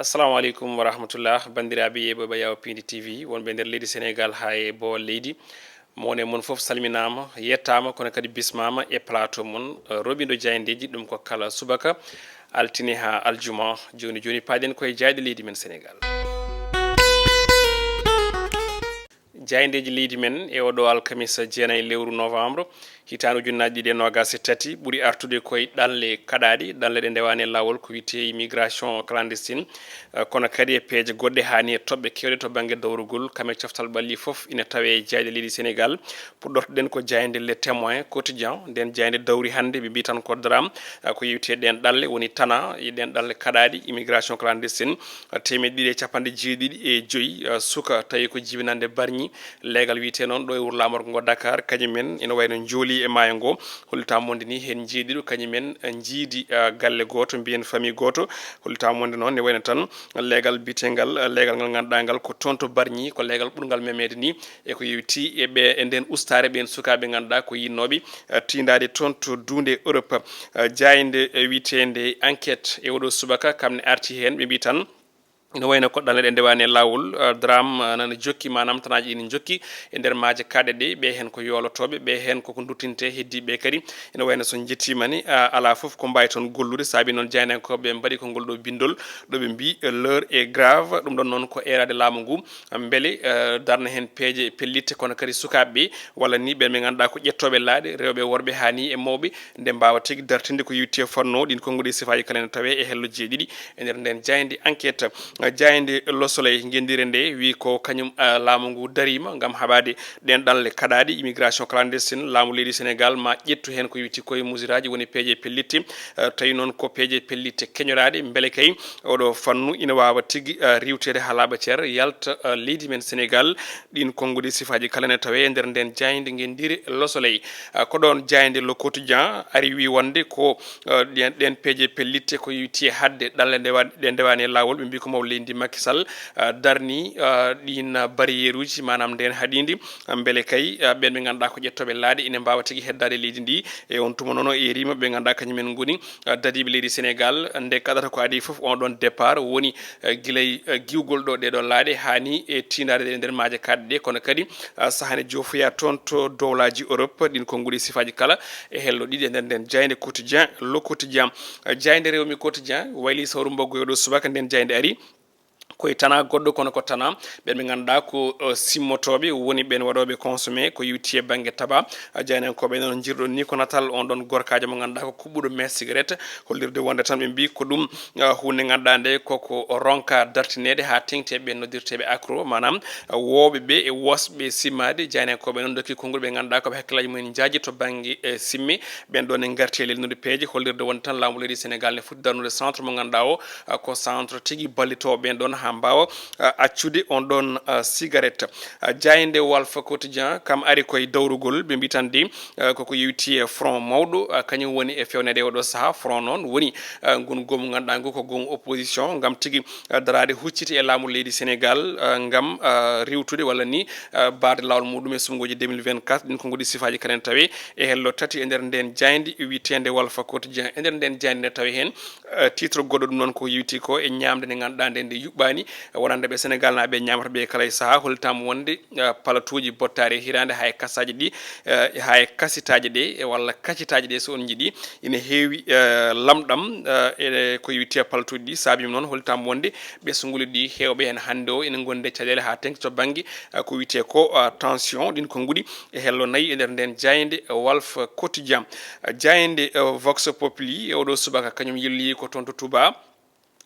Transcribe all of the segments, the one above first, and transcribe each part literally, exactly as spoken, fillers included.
Assalamu aleykum wa rahmatullah, banndiraaɓe yeeɓooɓe Yawo Piindi T V, wonɓe nder leydi Senegaal haa e boowal leydi. Mo woni e mon fof salminaama, yettaama, kono kadi bismaama e plateau mon, eh, roɓindo jaayndeeji, ɗum ko kala subaka, altine haa aljuma. Jooni jooni, paaɗen koye jaayɗe leydi men Senegaal. Jaayndeeji leydi men e oɗo alkamisa jeenayi lewru novembre, hitaande ujunnaaji ɗiɗi e noogaas e tati, ɓuri artude koye ɗanle kaɗaaɗe, ɗanle ɗe ndewaani e laawol, ko wiyetee immigration clandestine. Eh, kono kadi e peeje goɗɗe, haa ni e toɓɓe keewɗe to bannge dawrugol, kam e coftal ɓalli fof ina tawee e jaayɗe leydi Senegaal. Puɗɗortoɗen ko jaaynde Le Témoin Quotidien. Nden jaaynde dawri hannde, ɓe mbii tan ko drame, eh, ko yewti e ɗen ɗanle, woni tana e ɗen ɗanle kaɗaaɗi, immigration clandestine, eh, teemeɗɗe ɗiɗi e capanɗe jeeɗiɗi e joyi, eh, suka, tawi ko jibinannde Bargny. Leegal wiyetee noon ɗo e wuro laamorgo ngo Dakar, kañum en ina wayno njooli e maayo ngo. Hollitaama wonde ni heen njeeɗiɗo, kañum en, eh, njiidi, eh, galle gooto, mbiyen famille gooto. Hollitaama wonde noon ne wayno tan leegal biyeteengal, eh, leegal ngal ngannduɗaa ngal ko toon to Bargny, ko leegal ɓurngal memeede ni, e ko yewti e ɓe, e nden ustaare ɓeen sukaaɓe ngannduɗaa ko yinnooɓe, eh, tiindaade toon to duunde Europe. Eh, jaaynde, eh, wiyeteende Enquête e oɗo subaka, kam ne arti heen, ɓe mbii tan, ina wayno ko ɗanle ɗe ndewaani e laawol, eh, drame, eh, nana jokki, maanaam tanaaji ina njokki e nder maaje kaɗe ɗe, ɓe heen ko yoolotooɓe, ɓe heen koko duttintee, heddiiɓe kadi ina wayno so njettiima ni, eh, alaa fof ko mbaawi toon gollude, saabi noon jaayndiyankooɓe ɓe mbaɗi ko ngol ɗo binndol, ɗo ɓe mbii, eh, l'heure est grave, ɗum ɗon noon ko eeraade laamu ngu, mbele, eh, darna heen peeje pellitte, kono kadi sukaaɓe ɓe, walla ni ɓe ɓe ngannduɗaa ko ƴettooɓe laaɗe, rewɓe, worɓe, haa ni e mawɓe, nde mbaawa tigi dartinde ko yewti e fannu o. Ɗin konguɗi e sifaaji kala ene tawee e hello jeeɗiɗi e nder nden jaaynde Enquête. Eh, jaaynde Le Soleil, ngenndiire nde, wi ko kañum, eh, laamu ngu dariima ngam haɓaade ɗen ɗanle kaɗaaɗi, immigration clandestine. Laamu leydi Senegaal ma ƴettu heen ko yewti koye musuraaji, woni peeje pellitte, eh, tawi noon ko peeje pellitte keñoraaɗe. Mbele kay oɗo fannu ina waawa tigi, eh, riiwteede haa laaɓa cer, yalta, eh, leydi men Senegaal. Ɗin konguɗi sifaaji kala ne tawee e nder nden jaaynde ngenndiire Le Soleil. Eh, ko ɗoon jaaynde Le Quotidien ari wi wonde ko, eh, ɗen, ɗen peeje pellitte ko yewti e haɗde ɗanle ndewa-, ɗe ndewaani e laawol. Ɓe mbii ko mawɗo leydi ndi Macky Sall, eh, darni, eh, ɗin barrière uji, maanaam nden haɗiindi, eh, mbele kay, eh, ɓen ɓe ngannduɗaa ko ƴettooɓe laaɗe ina mbaawa tigi heddaade leydi ndi. E on tuma noon o eeriima ɓe ngannduɗaa kañum en ngoni, eh, dadiiɓe leydi Senegaal. Nde kaɗata ko adii fof, on ɗon départ woni, eh, gila e, eh, giwgol ɗo ɗee ɗoo laaɗe haa ni e tiindaade ɗe e nder maaje kaɗɗe ɗe, kono kadi, eh, sahaa ne joofoya toon to dowlaaji Europe. Ɗin konguɗi sifaaji kala e hello ɗiɗi e nder nden jaaynde Quotidien, Le Quotidien. Eh, jaaynde Rewmi Quotidien wayli sawru mboggo e oɗo subaka, nden jaaynde ari. Koye tana goɗɗo, kono ko tana ɓen ɓe ngannduɗaa ko, eh, simmotooɓe, woni ɓen waɗooɓe consommé ko yewti e bannge taba. Eh, jaayndiyankooɓe noon njirɗon ni ko natal on ɗon gorkaajo mo ngannduɗaa ko kuɓɓuɗo mèche cigarette, hollirde wonde tan ɓe mbii ko ɗum, eh, huunde ngannduɗaa nde koko ronka dartineede haa teŋti e ɓen noddirteeɓe accro, maanaam, eh, wooɓe ɓe e wosɓe simmaade. Jaayndiyankooɓe noon ndokki konguɗi ɓe ngannduɗaa ko ɓe hakkillaaji mumen njaaji to bannge, eh, simme. Ɓen ɗon e ngarti e lelnude peeje, hollirde wonde tan laamu leydi Senegaal ne foti darnude centre mo ngannduɗaa o, ah, ko centre tigi ballitoowo ɓen ɗon haa mbaawa, ah, accude on ɗon, ah, cigarette. Ah, jaaynde Walf Quotidien kam ari koye dawrugol, ɓe mbii tan de, ah, koko yewti e front mawɗo, ah, kañum woni e fewneede e oɗo sahaa. Front noon woni, ah, ngun goomu ngannduɗaa ngu ko goomu opposition, ngam tigi, ah, daraade hucciti e laamu leydi Senegaal, ah, ngam, ah, riiwtude walla ni, ah, baarde laawol muɗum e suɓngooji deux mille vingt-quatre. Ɗin konguɗi sifaaji kala ne tawee e hello tati e nder nden jaaynde wiyeteende Walf Quotidien. E nder nden jaaynde ne tawee heen, eh, titre goɗɗo, ɗum noon ko yewti ko e ñaamde nde ngannduɗaa nde nde yuɓɓaani, eh, wonande ɓe Senegaalnaaɓe ñaamata ɓe kala e sahaa. Hollitaama wonde, eh, palatuuji bottaari e hiraande haa e kasaaji ɗi, eh, haa e kasitaaji ɗe, eh, walla kacitaaji ɗe so on njiɗi, ina heewi, eh, lamɗam, eh, e ko yewti e palatuuji ɗi. Saabii noon hollitaama wonde ɓesnguuli ɗi heewɓe heen hannde o ina ngondi e caɗeele haa teŋti to bannge, eh, ko wiyetee ko, eh, tension. Ɗin konguɗi e hello nayi e nder nden jaaynde, eh, Walf Quotidien. Eh, jaaynde, eh, Vox Populi e oɗo subaka kañum yilli ko toon to Touba.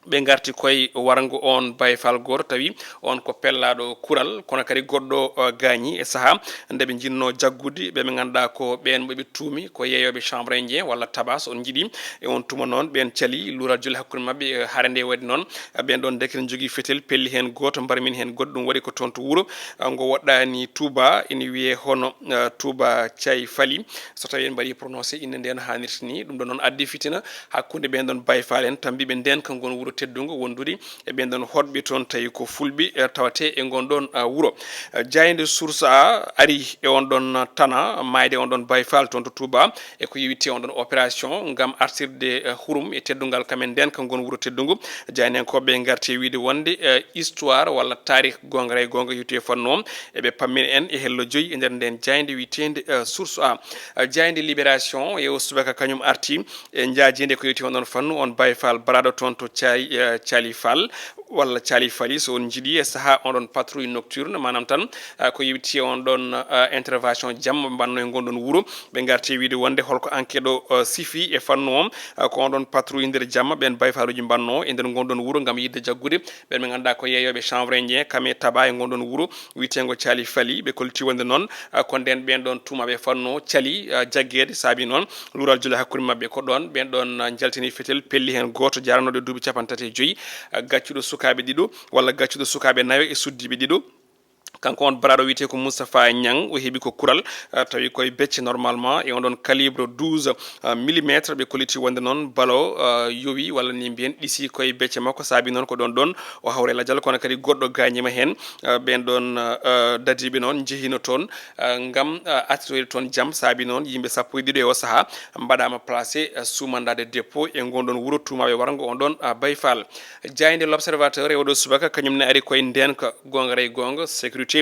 Ɓe ngarti koye warngo on Baye Fall gooto, tawi on ko pellaaɗo kural, kono kadi goɗɗo, eh, gaañi e sahaa nde ɓe njinnoo jaggude ɓe ɓe ngannduɗaa ko ɓeen ɓe ɓe tuumi ko yeeyooɓe chanvre indien walla taba so on njiɗi. E on tuma noon ɓeen cali luural jolli hakkunde maɓɓe, eh, hare nde waɗi noon, eh, ɓeen ɗoon ndeke ne njogii fetel, pelli heen gooto, mbarmini heen goɗɗo, ɗum waɗi ko toon to wuro, eh, ngo woɗɗaani Touba, ina wiyee hono, eh, Touba Thiaye Fally. So tawii en mbaɗii prononcé innde nde no haanirta ni, ɗum ɗoon noon addi fitina hakkunde ɓeen ɗoon Baye Fall en, tambiiɓe ndeen ka ngon wuro teddungo wondude e ɓen ɗon hoɗɓe toon, tawi ko fulɓe, eh, tawate e ngon ɗon, ah, wuro. Eh, jaaynde Source A ari e on ɗon tana, maayde on ɗon Baye Fall toon to Touba, e ko yowiti on ɗon opération ngam artirde, eh, hurum e teddungal kamen nden ka ngon wuro teddungu. Jaayndenkooɓe ngarti e wiide wonde, eh, histoire walla taarih goonga ray goonga yowiti e fannu o. Eɓe pammina en e hello joyi e nder nden jaaynde wiyeteende, eh, Source A. Eh, jaaynde Libération e o subaka kañum arti e njaajeende ko yowiti on ɗon fannu, on Baye Fall baraɗo toon to Caali, eh, Caali Fall walla Caali Fali, so on njiɗi, e sahaa on ɗon patrouille nocturne, maanaam tan, eh, ko yowiti on ɗon, eh, intervention jamma ɓe mbanno e ngon ɗon wuro. Ɓe ngarti e wiide wonde holko enquête o, eh, sifi e fannu on, eh, ko on ɗon patrouille nder jamma ɓen Baye Falluji mbanno e nder ngon ɗon wuro ngam yiɗde jaggude ɓen ɓe ngannduɗaa ko yeeyooɓe chanvre indien, kame taba e ngon ɗon wuro wiyeteengo Caali Fali. Ɓe kolliti wonde noon, ah, ko nden ɓen ɗon tuumaaɓe fannu o cali, ah, jaggeede, saabi noon luural jole hakkunde maɓɓe. Ko ɗon ɓen ɗon, ah, njaltini fetel, pelli heen gooto jaaranooɗo duuɓi capanɗe tati e joyi, ah, gaccuɗo sukaaɓe ɗiɗo walla gaccuɗo sukaaɓe nayo e suddiiɓe ɗiɗo. Kanko on baraɗo wiyetee ko Moustapha Niang, o heɓi ko kural, ah, tawi koye becce normalement, e on ɗon calibre douze, ah, millimètre. Ɓe kolliti wonde noon balo, ah, yowi walla ni mbiyen ɗisi koye becce makko, saabi noon ko ɗon ɗon o hawre lajal, kono kadi goɗɗo gaañiima heen. Ah, ɓen ɗon, ah, dadiiɓe noon njehino toon, ah, ngam, ah, artirde toon jam, saabi noon yimɓe sappo e ɗiɗo e o sahaa mbaɗaama placé, ah, sous mandat de dépôt e ngon ɗon wuro tuumaaɓe warngo on ɗon, ah, Baye Fall. Jaaynde L'Observateur e oɗo subaka kañum ne ari koye ndeenka goonga ray goonga, sécurité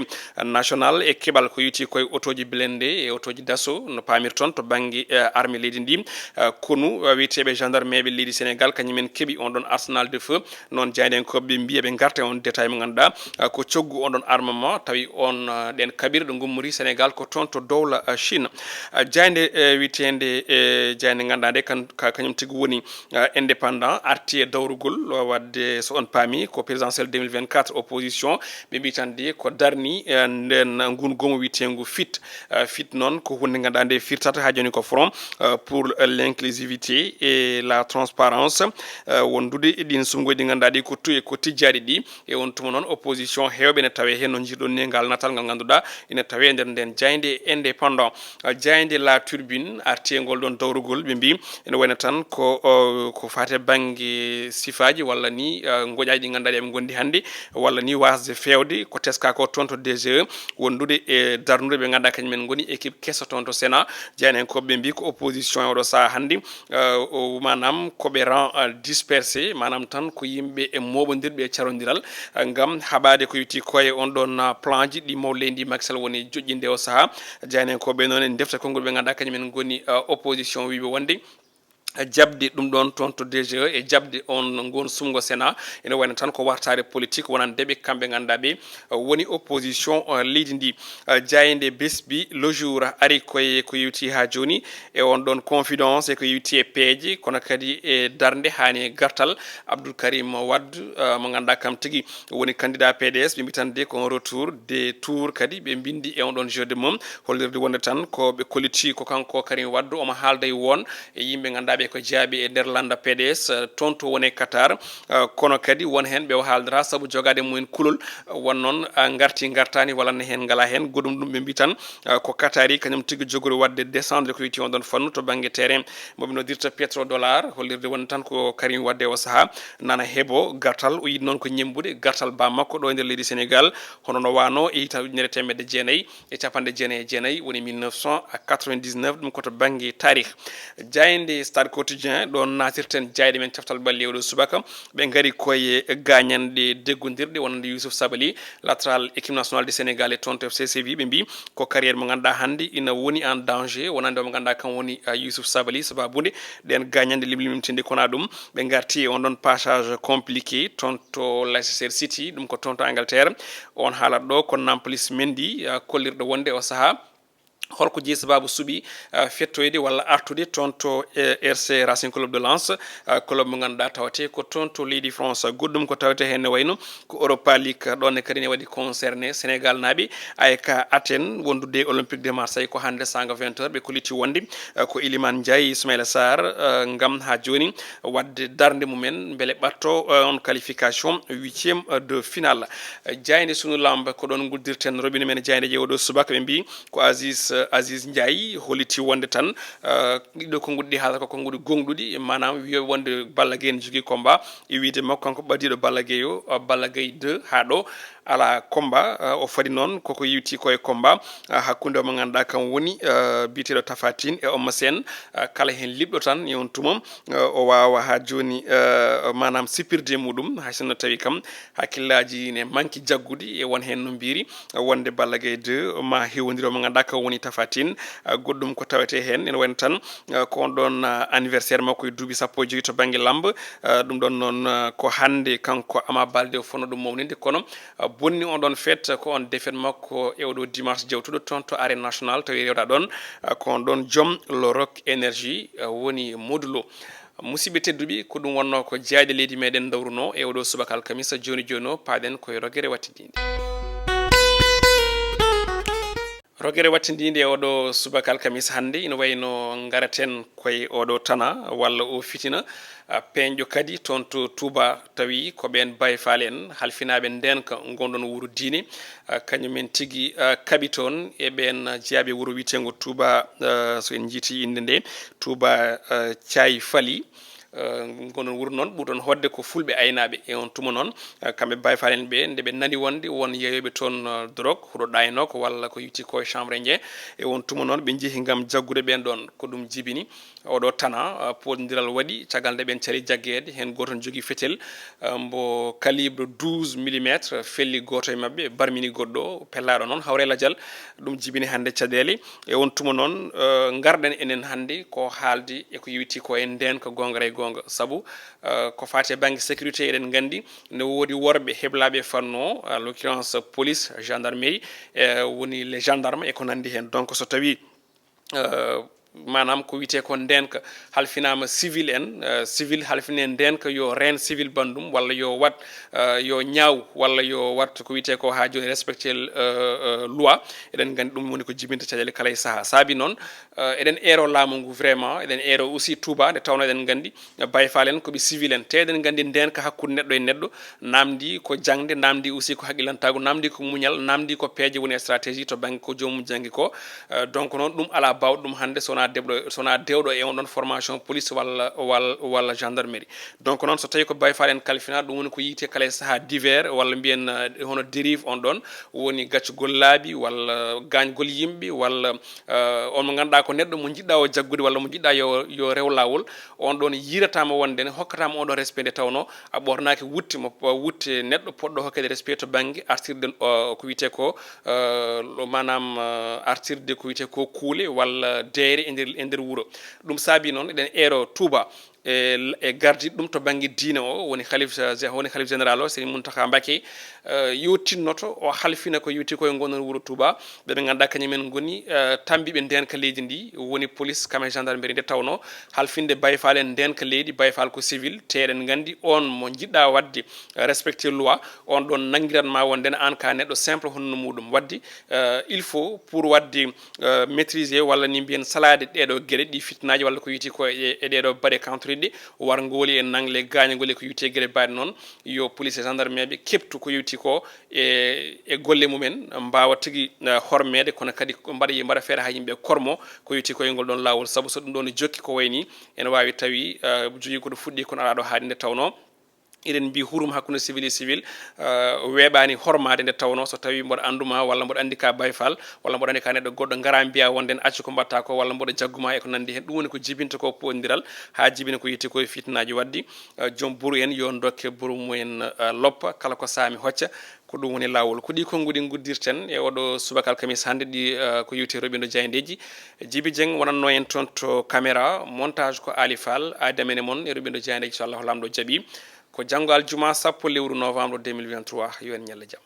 nationale e keɓal ko yowiti koye otooji blindé e otooji d'assaut no paamirton to bannge, eh, armée leydi ndi. Eh, konu, eh, wiyeteeɓe gendarmeɓe leydi Sénégal kañum en keɓi on ɗon arsenal de feu. Noon jaayndenkooɓe ɓe mbiya ɓe ngarta e on détail mo ngannduɗaa, eh, ko coggu on ɗon armement tawi on, eh, ɗen kaɓirɗe ngummori Sénégal ko toon to dowla, eh, Chine. Eh, jaaynde, eh, wiyeteende, eh, jaaynde ngannduɗaa nde kan-, ka-, kañum tigi woni eh, indépendant arti e dawrugol, eh, wadde so on paami ko présidentiel deux mille vingt-quatre opposition, ɓe mbi tan de ko darni, eh, nden ngun goomu wiyeteengu fit. Eh, fit noon ko hunde ngannduɗaa nde firtata haa jooni ko Front, eh, pour l'inclusivité et la transparence, eh, wondude e ɗin sumngoji ɗi ngannduɗaa ɗi ko tu-, ko tijjaaɗi ɗi. E on tuma noon, opposition heewɓe ne tawee heen, no njiɗon ni, ngal natal ngal ngannduɗaa ina tawee nder nden jaaynde indépendant. Ah, jaaynde La Tribune arti e ngol ɗon dawrugol, ɓe mbi ene wayno tan ko, o, ko faati e bannge sifaaji walla ni, ah, ngoƴaaji ɗi ngannduɗaa ɗi eɓe ngondi hannde, walla ni waasde feewde ko teska ko toon to D G E, wondude e darnude ɓe ngannduɗaa kañum en ngoni équipe keso toon to Sénat. Jaayndenkooɓe ɓe mbi ko opposition e oɗo sahaa hannde, eh, o, maanaam ko ɓe rang, eh, dispersé, maanaam tan ko yimɓe e mooɓondirɓe e carondiral, eh, ngam haɓaade ko yowiti koye on ɗon, ah, plan ji ɗi mawɗo leydi Macky Sall woni joƴƴinde o sahaa. Jaayndenkooɓe noon en defte konngol ɓe ngannduɗaa kañum en ngoni, eh, opposition wiiɓe wonde, eh, jaɓde ɗum ɗon toon to D G E e jaɓde on ngon sumngo Sénat. Ene wayno tan ko wartaare politique wonande ɓe kamɓe ngannduɗaa ɓe, eh, woni opposition, eh, leydi ndi. Eh, jaaynde Besbi Le Jour ari koye ko yewti haa jooni e on ɗon confidence e ko yewti e peeje, kono kadi e darnde haani e gartal Abdoul Karim Wade, eh, mo ngannduɗaa kam tigi woni candidat P D S, ɓe mbi tan de ko un retour des tours, kadi ɓe mbindi e on ɗon jeu de mots, hollirde wonde tan ko ɓe kolliti ko kanko Karim Wade omo haalda e won e yimɓe ngannduɗaa ɓe ko jeyaaɓe e nder lannda P D S, eh, toon to woni e Qatar. Eh, kono kadi won heen ɓe o haaldata sabu jogaade mumen kulol, eh, won noon, eh, ngarti ngartaani walla ne heen ngalaa heen. Goɗɗum ɗum ɓe mbi tan, eh, ko Qatari kañum tigi jogori waɗde descendre ko yowiti on ɗon fannu to bannge terrain mo ɓe noddirta pétrodollar, hollirde wonde tan ko Karim Wade o sahaa nana heɓo gartal, o yiɗi noon ko ñemmbude gartal baa makko ɗo e nder leydi Sénégal, hono no waano e hitaande ujunere teemedde jeenayi e capanɗe jeenayi e jeenayi, woni mille neuf cent quatre-vingt-dix-neuf, ɗum ko to bannge taarih. Jaaynde Stade Quotidien, ɗo naatirten jaayɗe men caftal ɓalli oɗo subaka. Ɓe ngari koye gaañanɗe deggondirɗe wonande Youssouf Sabaly, latéral équipe nationale du Sénégal e toon to F C C V. Ɓe mbi ko carrière mo ngannduɗaa hannde ina woni en danger, wonande mo ngannduɗaa kam woni, ah, Youssouf Sabaly. Sababude ɗen gaañanɗe limlimtinɗe kona ɗum, ɓe ngarti e on ɗon passage compliqué toon to Leicester City, ɗum ko toon to Angleterre. On haalat ɗo ko Nampalys Mendy, ah, kollirɗo wonde o sahaa holko jeyi sababu suɓi, ah, fettoyde walla artude toon to, eh, R C Racing Club de Lens, ah, club mo ngannduɗaa tawate ko toon to leydi France. Goɗɗum ko tawete heen ne wayno ko Europa League, ɗon ne kadi ne waɗi concerné Sénégal naaɓe, A E K Athènes wondude e Olympique de Marseille ko hannde saanga vingt heures. Ɓe kolliti wonde, eh, ko Iliman Ndiaye, Ismaïla Sarr, eh, ngam haa jooni waɗde darnde mumen mbele ɓatto, eh, on qualification huitième de finale. Eh, jaaynde Sunu Lamb ko ɗon nguddirten robinet men e jaaynde je oɗo subaka, ɓe mbi ko Aziz, eh, Aziz Ndiaye holliti wonde tan, eh, ɗiɗo konnguɗi ɗi haalata ko konnguɗi gonɗuɗi, maanaam wiyo wonde Balla Gaye ne jogii combat, e wiide makko kanko ɓadiiɗo Balla Gaye o, eh, Balla Gaye deux haa ɗo alaa combat, eh, o fadi noon koko yewti ko e combat, eh, hakkunde o mo ngannduɗaa kam woni, eh, biyeteeɗo Tapha Tine e Eumeu Sène, eh, kala heen liɓɗo tan e on tuma, eh, o waawa haa jooni, eh, maanaam sippirde e muɗum, hay sinno tawi kam hakkillaaji ne manki jaggude e won heen no mbiiri, eh, wonde Balla Gaye deux ma hewondiro mo ngannduɗaa kam woni Tapha Tine, eh, goɗɗum ko tawetee heen ene wayno tan, eh, ko on ɗoon, eh, anniversaire makko e duuɓi sappo e joyi to bannge lamb, eh, ɗum ɗoon noon, eh, ko hannde kanko Ama Baldé o fotnoo ɗum mawninde, kono, eh, bonni on ɗoon fête ko on défaite makko e oɗo dimanche jawtuɗo toon to arène nationale tawi rewta ɗoon, eh, ko on ɗoon joom le Rock Énergie, eh, woni Modou Lo. Musidɓe tedduɓe, ko ɗum wonnoo ko jeyaaɗe leydi meɗen dawrunoo e oɗo subaka alkamisa. Jooni jooni o, paaɗen koye rogere wattidinde. Rogere wattidinde e oɗo subaka alkamisa hannde, ina wayno ngaraten koye oɗo tana walla o fitina, a, peeñɗo kadi toon to Touba, tawi ko ɓeen Baye Fall en halfinaaɓe ndeenka ngonɗon wuro diine, a, kañum en tigi, a, kaɓi toon e ɓeen jeyaaɓe wuro wiyeteengo Touba, a, so en njiiti innde nde, Touba, a, Thiaye Fally. Eh, ngonɗon wuro noon ɓurɗon hoɗde ko fulɓe aynaaɓe. E on tuma noon, eh, kamɓe Baye Fall en ɓe, nde ɓe nani wonde won yeeyooɓe toon, eh, drogue, huɗo ɗaynoo ko walla ko yiti ko e chambre indien. E on tuma noon ɓe njehi ngam jaggude ɓeen ɗoon. Ko ɗum jibini oɗo tana, eh, poɗondiral waɗi caggal nde ɓeen cali jaggeede. Heen gooto ne jogii fetel, eh, mbo calibre douze millimètres, felli gooto e maɓɓe, barmini goɗɗo, pellaaɗo noon hawre lajal. Ɗum jibini hannde caɗeele. E on tuma noon, eh, ngarɗen enen hannde ko haalde e ko yowiti ko e ndeenka goonga e goonga. Sabu, eh, ko faati e bannge sécurité, eɗen nganndi ne woodi worɓe heblaaɓe e fannu o, à l'occurrence police, gendarmerie, eh, woni les gendarmes e ko nanndi heen. Donc, so tawii, eh, maanaam ko wiyetee ko ndeenka halfinaama civil en, eh, civil halfine ndeenka yo reen civil banndum walla yo waɗ, eh, yo ñaaw walla yo waɗ ko wiyetee ko haa jooni respecté, eh, eh, loi. Eɗen nganndi ɗum woni ko jibinta caɗeele kala e sahaa. Saabi noon, eh, eɗen eero laamu ngu vraiment, eɗen eero aussi Touba nde tawnoo eɗen nganndi, eh, Baye Fall en ko ɓe civil en. Te eɗen nganndi ndeenka hakkunde neɗɗo e neɗɗo, naamndi ko jaŋde, naamndi aussi ko haqillantaagu, naamndi ko muñal, naamndi ko peeje woni e stratégie to bannge ko joomum janngi ko. Eh, donc noon ɗum alaa baawɗo ɗum hannde so wonaa debɗo, so wonaa dewɗo e on ɗon formation police walla, walla, walla gendarmerie. Donc noon so tawii ko Baye Fall en kalfina, ɗum woni ko yiyetee kala e sahaa divers walla mbiyen, eh, hono dérive on ɗon, woni gaccugol laabi walla gaañgol yimɓe walla, eh, on mo ngannduɗaa ko neɗɗo mo njiɗɗaa o jaggude walla mo njiɗɗaa yo, yo rew laawol, on ɗon yiirataama wonde ne hokkataama on ɗon respect nde tawnoo a ɓoornaaki wutte mo, wutte neɗɗo poɗɗo hokkede respect to bannge artirde, eh, ko wiyetee ko, eh, lo-, maanaam, eh, artirde ko wiyetee ko kuule walla deeyre e nder, e nder wuro. Ɗum saabi noon eɗen eero Touba e, e gardiiɗo ɗum to bannge diine o, woni halif, woni halif général o, Serigne Mountakha Mbacké, eh, yo tinnoto o halfina ko yowiti ko e ngonɗon wuro Touba, ɓe ɓe ngannduɗaa kañum en ngoni, eh, tammbiiɓe ndeenka leydi ndi, woni police kam e gendarmerie nde tawnoo halfinde Baye Fall en ndeenka leydi, Baye Fall ko civil, te eɗen nganndi on mo njiɗɗaa waɗde, eh, respecté loi, on ɗon nanngiran ma wonde ne aan ka neɗɗo simple honno muɗum. Waɗde, eh, il faut pour waɗde, eh, maîtriser walla ni mbiyen salaade ɗeɗo geɗe ɗi fitnaaji walla ko yiti ko e, e ɗeɗo baɗe kantoriɗe, warngoli e nangle gaañagol e ko yiti e geɗe baɗe noon, yo police e gendarmeɓe keɓtu ko yewti ko e, e golle mumen, mbaawa tigi, eh, hormeede, kono kadi mbaɗa, mbaɗa feere haa yimɓe kormo ko yewti ko e ngol ɗon laawol. Sabu so ɗum ɗon jokki ko wayni, ene waawi tawi, eh, jogii ko ɗo fuɗɗi kono alaa ɗo haaɗi nde tawnoo. Eɗen mbiyi hurum hakkunde civil e civil, eh, weeɓaani hormaade nde tawnoo so tawi mboɗo annduma walla mboɗo anndi ka Baye Fall walla mboɗo anndi ka neɗɗo goɗɗo ngara mbiya wonde en accu ko mbaɗta ko walla mboɗo jagguma e ko nanndi heen. Ɗum woni ko jibinta ko poɗondiral haa jibina ko yewti ko e fitnaaji waɗde. Eh, joom buru en yo dokke buru mumen, eh, loppa, kala ko saami hocca, ko ɗum woni laawol. Ko ɗi konnguɗi nguddirten e oɗo subaka alkamis hannde ɗi, eh, ko yewti roɓindo jaayndeeji. Jibi Dieng wonatno en toon to caméra, montage ko Ali Fall, aadi amen e mon e roɓindo jaayndeeji so Allahu Laamɗo jaɓi. Ko janngo aljuma sappo lewru novembre deux mille vingt-trois, yo en ñalla jam.